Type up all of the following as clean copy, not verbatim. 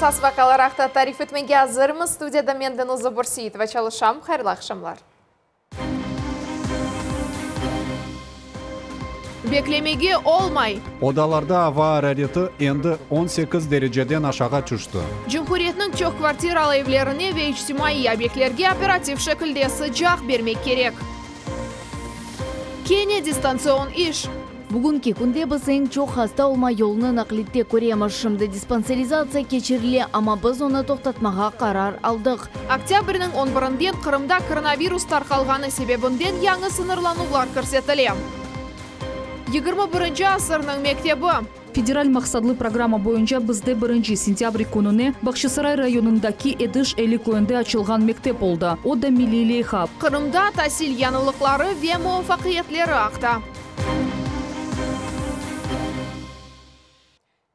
Esas vaqialar aqta tarif etmege azırmız. Studiyada men, Denuza Börseitova, çalışam. Hayırlı aqşamlar. Beklemege olmay! Odalarda ava arareti endi 18 dereceden aşağa tüşti. Cumhuriyetniñ çoq kvartiralı evlerine ve içtimaiy obyektlerge operativ şekilde sıcaq bermek kerek. Kene distantsion iş. Bugünki künde biz eñ çoq hasta olma yolunı naqlitte köremiz. Şimdi dispanserizatsiya keçirile, amma biz onı toqtatmağa qarar aldıq. Oktâbrniñ on birinden Qırımda koronavirus tarqalğanı sebebinden yañı sıñırlanuvlar kirsetile. Yigirmi birinci asırnıñ mektebi. Federal maqsadlı programma boyunca bizde birinci sentâbr kününe Bağçasaray rayonındaki Ediş Eli köyünde açılğan mektep oldı. O da milliy leyha. Qırımda tasil yañılıqları ve muvafaqiyetleri aqta.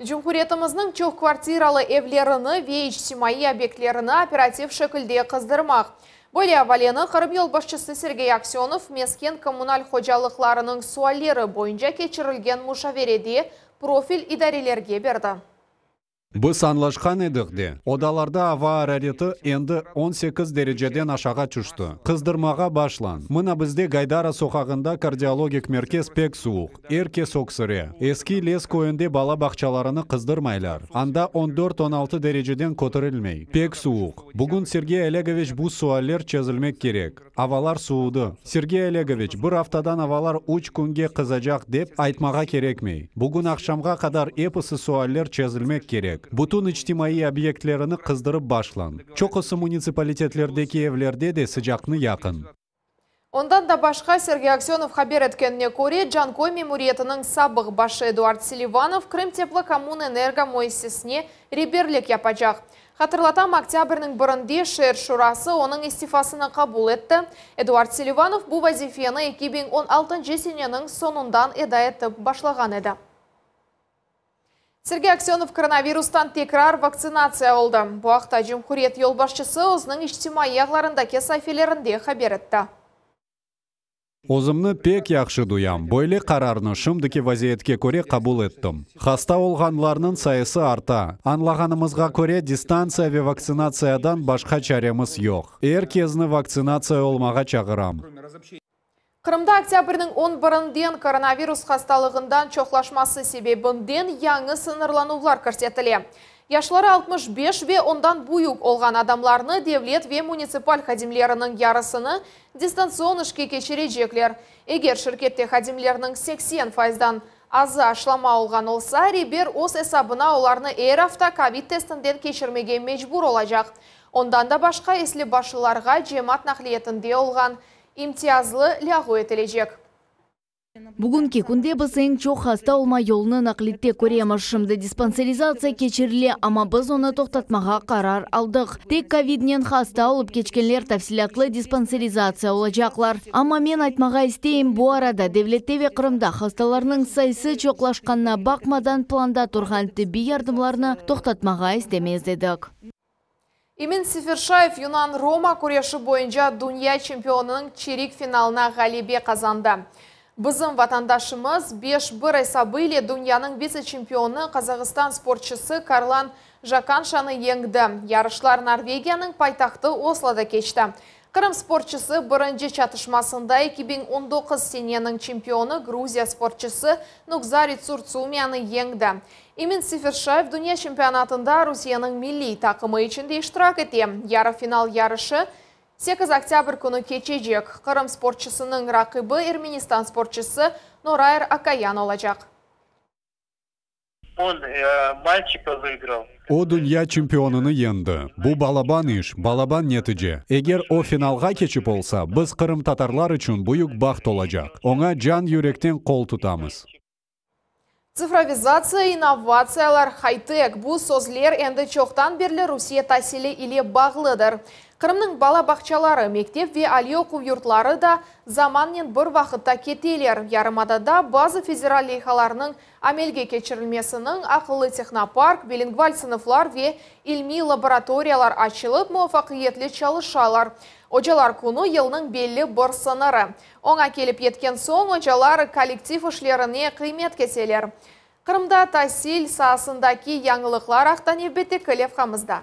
Cumhuriyetimizniñ çoq kvartiralı evlerini ve içtimaiy obyektlerini operativ şekilde qızdırmaq. Böyle avaleni Qırım yolbaşçısı Sergey Aksönov mesken-kommunal hocalıqlarınıñ sualleri boyunca keçirilgen muşaverede profil idarelerge berdi. Biz añlaşqan edik de, odalarda ava arareti endi 18 dereceden aşağa tüşti. Qızdırmağa başlañ. Mına bizde Gaydara soqağında kardiologik merkez pek suvuq. Er kes öksüre. Eski Les köyünde bala bağçalarını qızdırmaylar. Anda on dört, on altı dereceden köterilmey. Pek suvuq. Bugün Sergey Olegoviç bu sualler çezilmek kerek. Avalar suvudı. Sergey Olegoviç, bir aftadan avalar üç künge qızacaq dep aytmağa kerekmey. Bugün aqşamğa qadar episi sualler çezilmek kerek. Bütün içtimaiy obyektlerini qızdırıp başlañ. Çoqusı munitsipalitetlerdeki evlerde de sıcaqnı yaqın. Ondan da başqa, Sergey Aksönov haber etkenine köre, Canköy memuriyetiniñ sabıq başı Eduard Selivanov Krımteplokommunenergo müessisesine reberlik yapacaq. Hatırlatam, oktâbrniñ birinde şeer şurası onıñ istifasını qabul etti. Eduard Selivanov bu vazifeni 2016 seneniñ soñundan eda etip başlağan edi. Sergey Aksönov koronavirustan tekrar vaktsinatsiya oldı. Bu aqta cumhuriyet yolbaşçısı özüniñ içtimaiy ağlarındaki saifelerinde haber etti. Özümni pek yahşı duyam. Böyle qararnı şimdiki vaziyetke köre qabul ettim. Hasta olğanlarnıñ sayısı arta. Añlağanımızğa köre, distantsiya ve vaktsinatsiyadan başqa çaremiz yoq. Er kezni vaktsinatsiya olmağa çağıram. Qırımda oktâbrniñ on birinden koronavirus hastalığından çoqlaşması sebebinden yañı sıñırlanuvlar kirsetile. Yaşları 65 ve ondan büyük olğan adamlarnı devlet ve munitsipal hadimleriniñ yarısını distantsion işke keçirecekler. Eger şirkette hadimlerniñ 80 faizdan azı aşılama olğan olsa, reber öz esabına olarnı er afta kovid testinden keçirmege mecbur olacaq. Ondan da başqa esli başlılarğa cemaat naqliyetinde olğan imtiyazlı lâğu etilecek. Bugünki künde biz eñ çoq hasta olma yolunı naqlitte köremiz. Şimdi dispanserizatsiya keçirile, amma biz onı toqtatmağa qarar aldıq. Tek kovidnen hasta olıp keçkenler tafsilâtlı dispanserizatsiya olacaqlar. Amma men aytmağa isteyim, bu arada devlette ve Qırımda hastalarnıñ sayısı çoqlaşqanına baqmadan planda turğan tibbiy yardımlarnı toqtatmağa istemez edik. Emin Seferşayev yunan-roma küreşi boyunca dünya çempionınıñ çerik finalına ğalebe qazandı. Bizim vatandaşımız 5-1 esabı ile dünyanıñ vitse-çempionı Qazahistan sportçısı Karlan Jakanşanı yeñdi. Yarışlar Norvegiyanıñ paytahtı Osloda keçti. Qırım sportçısı birinci çatışmasında 2019 seneniñ çempionı Gruziya sportçısı Nugzari Tsurtsumiyanı yeñdi. Emin Seferşayev dünya çempionatında Rusiyeniñ milliy taqımı içinde iştirak ete. Yarı final yarışı 8 oktâbr künü keçecek. Qırım sportçısınıñ raqibi Ermenistan sportçısı Norayr Akayan olacaq. On мальчика выиграл. O dünya çempionını yeñdi. Bu balaban iş, balaban netice. Eger o finalğa keçip olsa, biz qırımtatarlar içün büyük baht olacaq. Oña can yürekten qol tutamız. Tsifrovizatsiya, innovatsiyalar, haytek bu sözler endi çoqtan berli Rusiye tasili ile bağlıdır. Qırımnıñ bala bağçaları, mektep ve aliy oquv yurtları da zamannen bir vaqıtta keteler. Yarımadada bazı federal leyhalarnıñ amelge keçirilmesiniñ aqıllı tehnopark, bilingval sınıflar ve ilmiy laboratoriyalar açılıp muvafaqiyetli çalışalar. Ocalar künü yılnıñ belli bir sıñırı. Oña kelip yetken soñ ocalar kollektiv işlerine qıymet keseler. Qırımda tasil saasındaki yañılıqlar aqta nevbetteki levhamızda.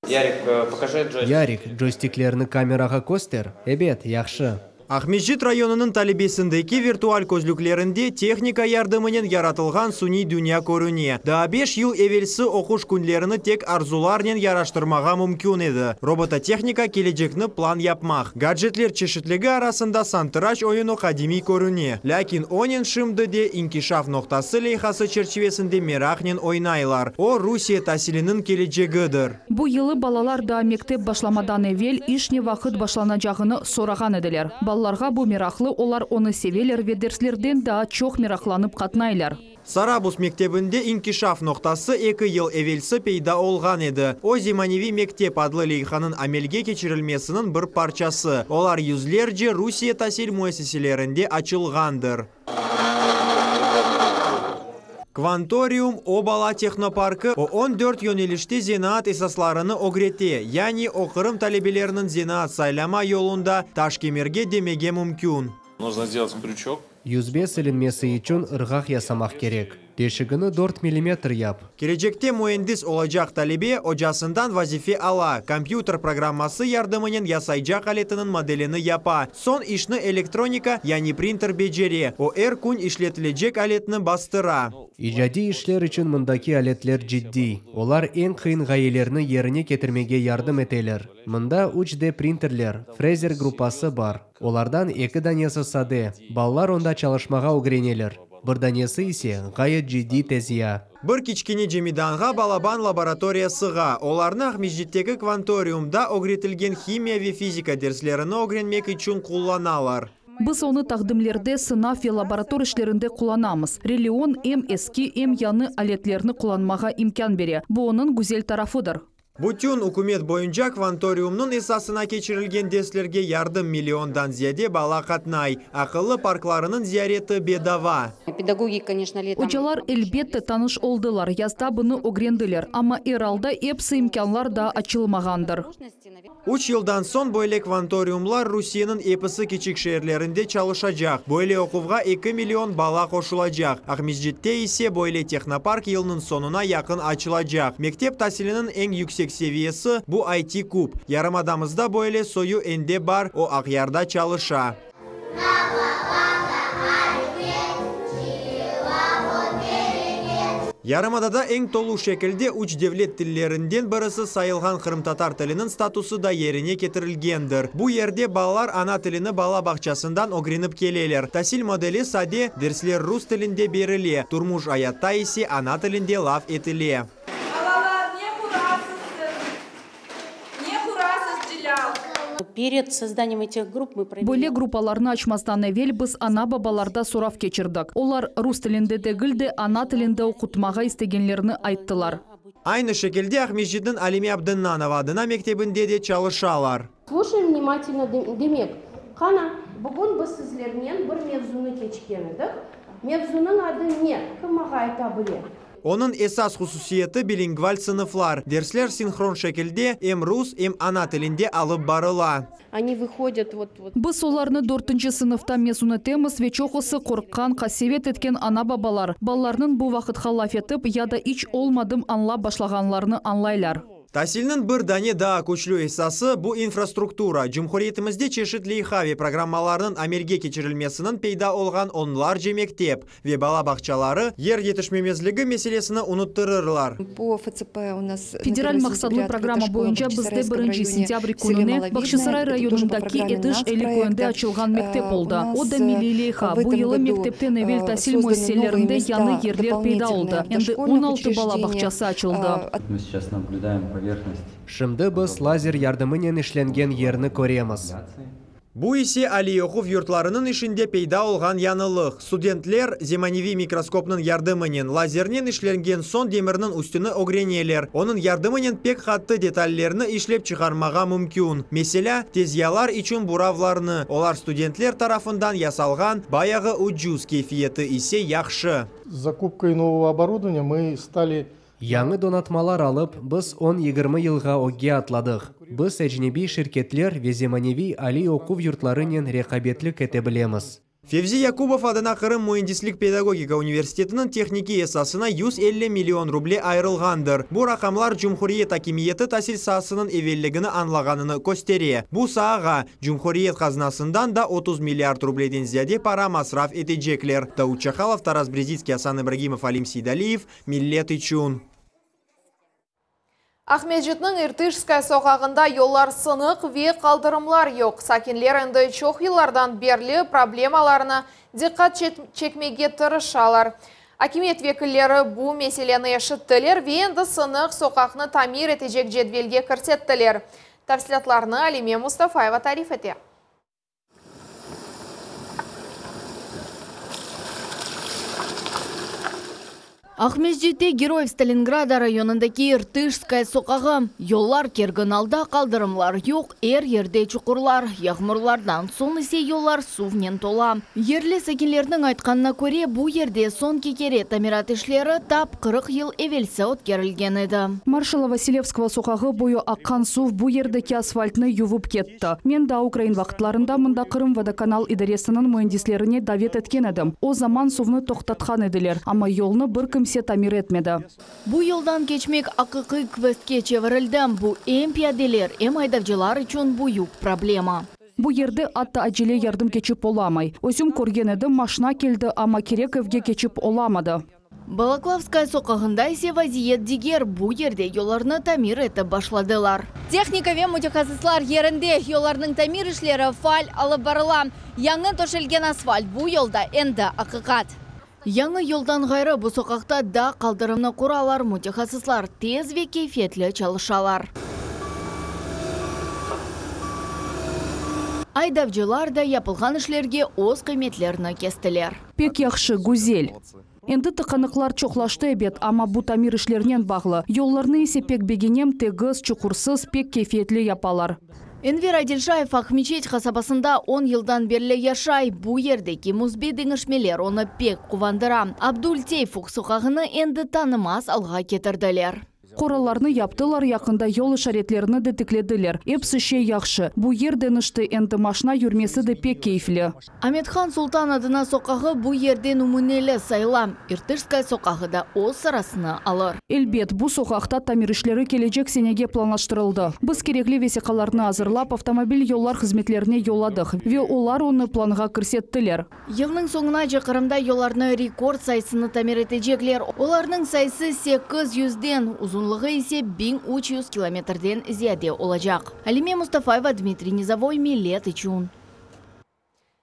Yarik, pokaji joystik. Yarik, joystiklerni kamerağa köster. Ebet, yahşı. Aqmescit rayonınıñ talebesindeki virtual közlüklerinde tehnika yardımınen yaratılğan suniy dünya körüne. Daa beş yıl evelsi oquş künlerini tek arzularnen yaraştırmağa mümkün edi. Robototehnika kelecekni plan yapmaq. Gadjetler çeşitligi arasında santıraç oyunı qadimiy körüne. Lâkin onen şimdi de İnkişaf noqtası leyhası çerçivesinde meraqnen oynaylar. O, Rusiye tasiliniñ kelecegidir. Bu yılı balalar daa mektep başlamadan evel iş ne vaqıt başlanacağını sorağan ediler. Balalarğa bu meraqlı, olar onı seveler ve derslerden daa çoq meraqlanıp qatnaylar. Sarabuz mektebinde İnkişaf noqtası eki yıl evelsi peyda olğan edi. O, Zemaneviy mektep adlı leyhanıñ amelge keçirilmesiniñ bir parçası. Olar yüzlerce Rusiye tasil müessiselerinde açılğandır. Kvantorium, o bala tehnoparkı, o 14 yönelişte zenaat esaslarını ögrete, yani o Qırım talebeleriniñ zenaat saylama yolunda taş kemerge demege mümkün. Нужно сделать крючок. Yüzbe silinmesi içün ırğaq yasamaq kerek. Teşigini dört millimetr yap. Kelecekte müendis olacaq talebe ocasından vazife ala, kompyuter programması yardımınen yasaycaq aletiniñ modelini yapa. Soñ işni elektronika, yani printer becere, o er kün işletilecek aletni bastıra. İcadiy işler içün mındaki aletler ciddiy. Olar eñ qıyın ğayelerni yerine ketirmege yardım eteler. Mında üç D printerler, Frezer gruppası bar. Olardan eki danesi sade, balalar onda çalışmağa ögreneler. Bir danesi ise ğayet ciddiy tezya. Bir kiçkene cemidanğa balaban laboratoriya sığa. Olarnı Aqmescitteki Kvantoriumda ögretilgen himiya ve fizika derslerini ögrenmek içün qullanalar. Biz onı taqdimlerde, sınav ve laborator işlerinde qullanamız. Relion em eski, em yañı aletlerni qullanmağa imkân bere. Bu onıñ güzel tarafıdır. Bütün ükümet boyunca Kvantoriumnıñ esasına keçirilgen derslerge yardım milliondan ziyade bala qatnay. Aqıllı parklarınıñ ziyareti bedava. Pedagogi, конечно, летом. Ocalar, elbette, tanış oldılar, yazda bunı ögrendiler, amma er alda episi imkânlar daa açılmağandır. Üç yıldan soñ böyle kvantoriumlar Rusiyeniñ episi kiçik şeerlerinde çalışacaq. Böyle oquvğa eki million bala qoşulacaq. Aqmescitte ise böyle tehnopark yılnıñ soñuna yaqın açılacaq. Mektep tasiliniñ eñ yüksek seviyesi, bu IT-kub. Yarımadamızda böyle soyu ende bar, o Aqyarda çalışa. Yarımadada eñ tolu şekilde üç devlet tillerinden birisi sayılğan qırımtatar tiliniñ statusı da yerine ketirilgendir. Bu yerde balalar ana tilini bala bağçasından ögrenip keleler. Tasil modeli sade, dersler rus tilinde berile, turmuş ayatta ise ana tilinde laf etile. Balalar, ne qurasız siz? Ne qurasız, Celâl? Перед созданием этих групп мы провели... Böyle gruppalarnı açmazdan evel biz ana-babalarda sorav keçirdik. Olar rus tilinde degil de, ana tilinde oqutmağa istegenlerini ayttılar. Aynı şekilde Aqmescitniñ Alime Abdennanova adına mektebinde de çalışalar. Слушаем внимательно, demek, qana, bugün biz sizlernen bir mevzunı keçken edik. Mevzunıñ adı ne? Kim maña ayta bile? Onıñ esas hususiyeti bilingval sınıflar. Dersler sinhron şekilde em rus, em ana tilinde alıp barıla. Они выходят вот, вот Biz olarnı dörtünci sınıfta mezun etemiz ve çoqusı qorqqan, qasevet etken ana-babalar balalarnıñ bu vaqıtqa laf etip ya da iç olmadım añlap başlağanlarını añlaylar. Tasilniñ bir dane daa küçlü esası bu infrastruktura. Cumhuriyetimizde çeşit leyha ve programmalarnıñ amelge keçirilmesinen peyda olğan onlarca mektep ve bala bağçaları yer yetişmemezligi meselesini unuttırırlar. По ФЦП у нас Federal maqsatlı programma boyunca bizde birinci sentâbr kününe Bağçasaray rayonındaki Ediş Eli köyünde açılğan mektep oldı. O da milliy leyha. Bu yılı mektepten evel tasil müessiselerinde yañı yerler peyda oldı. Endi 16 bala bağçası açıldı. Мы сейчас наблюдаем поверхность. Şimdi biz lazer yardımınen işlengen yerni köremiz. Bu ise aliy oquv yurtlarınıñ işinde peyda olğan yañılıq. Studentler zemaneviy mikroskopnıñ yardımınen lazernen işlengen soñ demirniñ üstüni ögreneler. Onıñ yardımınen pek qattı detallerni işlep çıqarmağa mümkün. Meselâ, tezyalar içün buravlarnı. Olar studentler tarafından yasalğan, bayağı ucuz, keyfiyeti ise yahşı. С закупкой нового оборудования мы стали Yañı donatmalar alıp, biz 10-20 yılğa ögge atladıq. Biz ecnebiy şirketler ve zemaneviy aliy oquv yurtlarınen reqabetlik ete bilemiz. Fevzi Yakubov adına Qırım müendislik-pedagogika universitetiniñ tehnikiy esasına 150 million ruble ayırılğandır. Bu raqamlar cumhuriyet akimiyeti tasil saasınıñ evelligini añlağanını köstere. Bu saağa cumhuriyet qaznasından da 30 milliard rubleden ziyade para masraf etecekler. Davut Çakalov, Taras Brezitskiy, Asan İbragimov, Alim Seydaliyev, Millet içün. Aqmescitniñ İrtışskaya soqağında yollar sınıq ve qaldırımlar yoq. Sakinler endi çoq yıllardan berli problemalarına diqqat çekmege tırışalar. Akimiyet vekilleri bu meseleni eşittiler ve endi sınıq soqaqnı tamir etecek cedvelge kirsettiler. Tafsilâtlarnı Alime Mustafayeva tarif ete. Aqmescitte Geroyev Stalingrada rayonındaki İrtışskaya soqağı. Yollar kergin alda, qaldırımlar yoq, er yerde çuqurlar. Yağmurlardan soñ ise yollar suvnen tola. Yerli sakinlerniñ aytqanına köre, bu yerde soñki kere tamirat işleri tap 40 yıl evelsi ötkerilgen edi. Marşala Vasilevskogo soqağı boyu aqqan suv bu yerdeki asfaltnı yuvıp ketti. Men daa ukrain vaqıtlarında mında Qırımvodokanal idaresiniñ müendislerine davet etken edim. O zaman suvnı toqtatqan ediler, amma yolnı bir kimse tamir etmedi. Bu yoldan keçmek aqiqiy kvestke çevirildi. Bu em piyadeler, em aydavcılar içün büyük problema. Bu yerde atta acele yardım keçip olamay. Özüm körgen edim, maşna keldi, amma kerek evge keçip olamadı. Balaklavskaya soqağında ise vaziyet diger, bu yerde yollarnı tamir etip başladılar. Tehnika ve mütehassıslar yerinde, yollarnıñ tamir işleri faal alıp barıla. Yañı töşelgen asfalt bu yolda endi aqiqat. Yañı yoldan ğayrı bu soqaqta da qaldırımnı quralar, mütehassıslar tez ve keyfiyetli çalışalar. Aydavcılar da yapılğan işlerge öz qıymetlerini kestiler. Pek yahşı, güzel. Endi tıqanıqlar çoqlaştı, ebet, amma bu tamir işlerinen bağlı. Yollarnı ise pek begenem, tegiz, çuqursız, pek keyfiyetli yapalar. Enver Adilşayev Aqmeçet qasabasında on yıldan berli yaşay. Bu yerdeki müsbet deñişmeler onı pek quvandıra. Abdul Teyfuq soqağını endi tanımaz alğa ketirdiler. Qoralarnı yaptılar, yaqında yol işaretlerini de tiklediler. Episi şey yahşı. Bu yer deñişti, endi maşna yürmesi de pek keyfli. Amethan Sultan adına soqağı bu yerde nümüneli sayıla. İrtışskaya soqağı da öz sırasını alır. Elbet, bu soqaqta tamir işleri kelecek senege planlaştırıldı. Biz kerekli vesiqalarnı azırlap, avtomobil yollar hızmetlerine yolladıq ve olar onı planğa kirsettiler. Yılnıñ soñunace Qırımda yollarnı rekord sayısını tamir etecekler. Olarnıñ sayısı sekiz yüzden, uzunlığı ise 1300 kilometrden ziyade olacaq. Alime Mustafayeva, Dmitriy Nizovoy, Millet içün.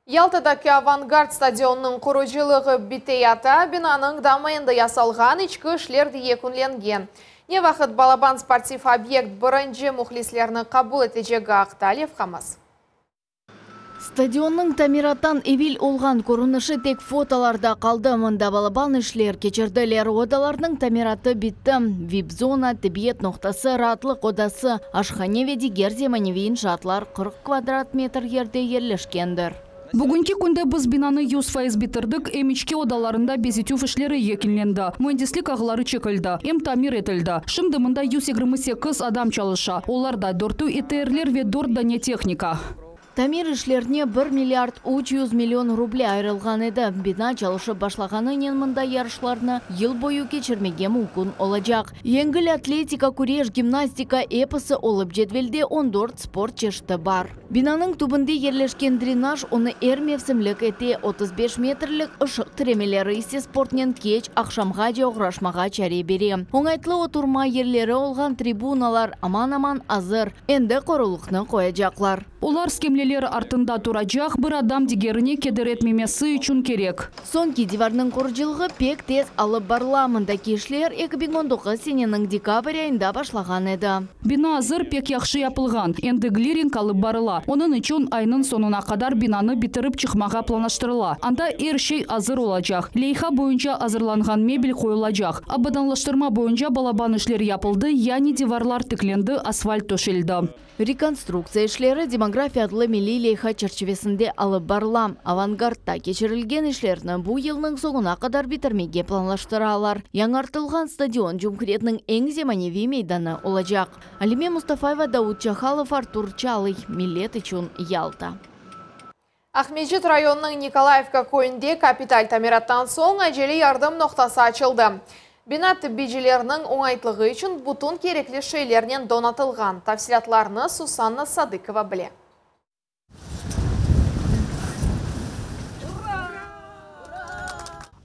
Yaltadaki Avangard stadionınıñ qurucılığı biteyata, binanıñ damı endi yasalğan, içki işler de yekünlengen. Ne vaqıt balaban sportiv obyekt birinci mühlislerni qabul etecegi aqta levhamız. Stadionnıñ tamirattan evel olğan körünişi tek fotolarda qaldı. Mında balaban işler keçirdiler. Odalarnıñ tamiratı bitti. Vip-zona, tibbiyet noqtası, raatlıq odası, aşhane ve diger zemaneviy inşaatlar 40 kvadrat metr yerde yerleşkendir. Bugünki künde biz binanı 100% bitirdik, em içki odalarında bezetüv işleri yekünlendi, müendislik ağları çekildi, em tamir etildi. Şimdi mında 128 adam çalışa, olarda dörtü İTR-ler ve dört dane tehnika. Tamir işlerine 1 milliard 300 million ruble ayırılğan edi. Bina çalışıp başlağanınen mında yarışlarnı yıl boyu keçirmege mümkün olacaq. Yengil atletika, küreş, gimnastika episi olıp cedvelde 14 sport çeşiti bar. Binanıñ tübünde yerleşken drenaj onı er mevsimlik ete, 35 metrlik ışıq tiremeleri ise sportnen keç aqşamğace oğraşmağa çare bere. Oñaytlı oturma yerleri olğan tribunalar aman-aman azır, endi qorulıqnı qoyacaqlar. Olar skemleler artında turacaq, bir adam digerine keder etmemesi içün kerek. Soñki divarnıñ qurucılığı pek tez alıp barıla. Mındaki işler 2019 seneniñ dekabr ayında başlağan edi. Bina azır, pek yahşı yapılğan. Endi gliring alıp barıla. Onıñ içün aynıñ soñuna qadar binanı bitirip çıqmağa planlaştırıla. Anda er şey azır olacaq. Leyha boyunca azırlanğan mebel qoyulacaq. Abadanlaştırma boyunca balaban işler yapıldı, yani divarlar tiklendi, asfalt töşeldi. Rekonstruktsiya işleri Demografiya adlı milliy leyha çerçivesinde alıp barıla. Avangardta keçirilgen işlerni bu yılnıñ soñuna qadar bitirmege planlaştıralar. Yañartılğan stadion cumhuriyetniñ eñ zemaneviy meydanı olacaq. Alime Mustafayeva, Davut Çahalov, Artur Çalıy. Millet içün Yalta. Aqmescit rayonınıñ Nikolayevka köyünde kapital tamirattan soñ acele yardım noqtası açıldı. Bina tibbiycilerniñ oñaytlığı içün bütün kerekli şeylernen donatılğan. Tafsilâtlarnı Susanna Sadıkova bile.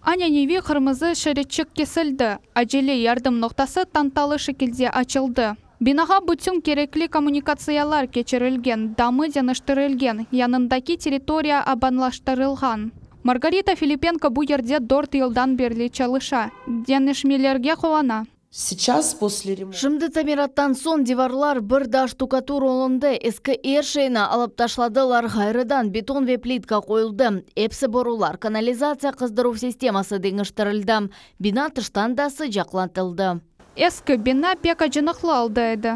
Ananeviy qırmızı şeritçik kesildi, acele yardım noqtası tantalı şekilde açıldı. Binağa bütün kerekli kommunikatsiyalar keçirilgen, damı deñiştirilgen, yanındaki territoriya abadanlaştırılğan. Margarita Filipenko bu yerde dört yıldan berli çalışa, deñişmelerge quvana. Şimdi tamirattan soñ divarlar bir daa ştukatur olundı, eski er şeyni alıp taşladılar, ğayrıdan beton ve plitka qoyuldı, epsi borular, kanalizatsiya, qızdıruv sisteması deñiştirildi, bina tıştan da sıcaqlatıldı. Eski bina pek acınıqlı alda edi.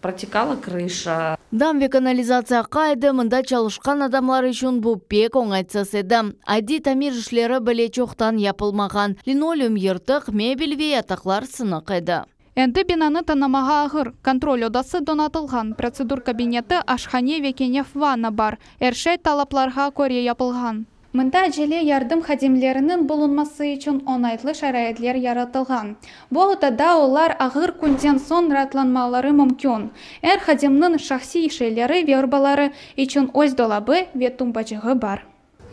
Protekala krışa. Dam ve kanalizatsiya aqa edi, mında çalışqan adamlar içün bu pek oñaytsız edi. Adiy tamir işleri bile çoqtan yapılmağan, linoleum yırtıq, mebel ve yataqlar sınıq edi. Endi binanı tanımağa ağır. Kontrol odası donatılğan, protsedur kabineti, aşhane ve kenef vanna bar. Er şey talaplarğa köre yapılğan. Mında acele yardım hadimleriniñ bulunması içün oñaytlı şaraitler yaratılğan. Bu odada olar ağır künden soñ raatlanmaları mümkün. Er hadimniñ şahsiy şeyleri ve urbaları içün öz dolabı ve tumbaçığı bar.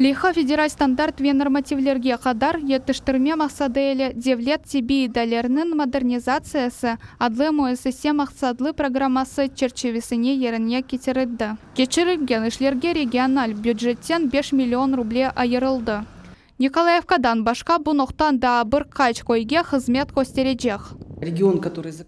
Leyha federal standart ve normativlerge qadar yetiştirme maqsadı ile Devlet tibbiy idareleriniñ modernizatsiyası adlı müessise maqsadlı programması çerçivesine yerine ketirildi. Keçirilgen işlerge regional bücetten beş million ruble ayırıldı. Nikolayevkadan başqa bu noqta daa bir qaç köyge hızmet kösterecek.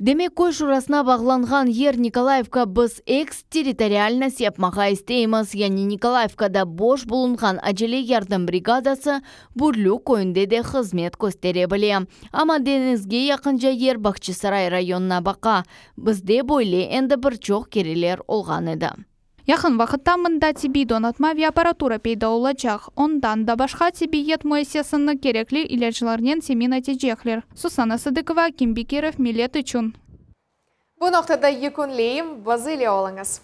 Demek, köy şurasına bağlanğan yer Nikolayevka biz eksterritorialnost yapmağa isteymiz, yani Nikolayevkada boş bulunğan acele yardım brigadası Bürlük köyünde de hızmet köstere bile. Amma deñizge yaqınca yer Bağçasaray rayonına baqa. Bizde böyle endi bir çoq kereler olğan edi. Yaqın vaqıtta mında tibbiy donatma ve apparatura peyda olacaq. Ondan da başqa tibbiyet müessisesini kerekli ilâclarnen temin etecekler. Susanna Sıdıkova, Akim Bekirov, Millet içün. Bu noqtada yekünleyim, biz ile oluñız.